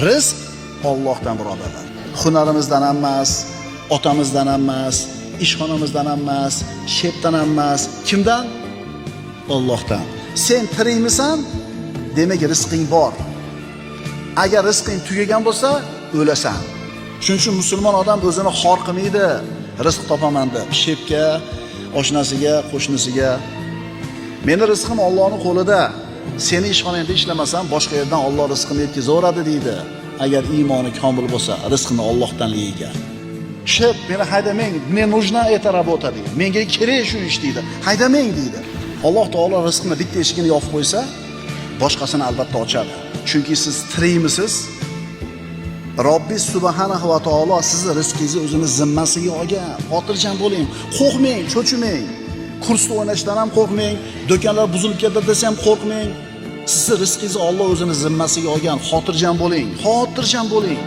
Rizq Allohdan, birodarlar. Hunarimizdan ham emas, otamizdan ham emas, ishxonamizdan ham emas, shepdan ham emas. Kimdan? Allohdan. Sen tirikmisan? Demak, rizqing bor. Agar rizqing tugagan bo'lsa, o'lasan. Shuning uchun musulmon odam o'zini xor qilmaydi. Rizq topaman deb shepga, oshnasiga, qo'shnisiga. Meni rizqim Allohning qo'lida. Seni ishxonangda ishlamasam, boshqa yerdan Alloh rizqini yetkazaveradi deydi. Agar iymoni komil bo'lsa, rizqini Allohdanligiga. Shep, meni haydamang, мне нужна эта работа deydi. Menga kerak shu ish deydi. Haydamang deydi. Alloh taolo rizqini bitta eshigini yopib qo'ysa, boshqasini albatta ochadi. Chunki siz tirikmisiz? Robbi subhanahu va taolo sizni rizqingizni o'zini zimmasiga olgan. Xotirjam bo'ling, qo'rqmang, cho'chimang. Kursda o'ynashdan ham qo'rqmang, do'konlar buzilib ketdi desa ham qo'rqmang. Sizni rizqingizni Alloh o'zini zimmasiga olgan. Xotirjam bo'ling, xotirjam bo'ling.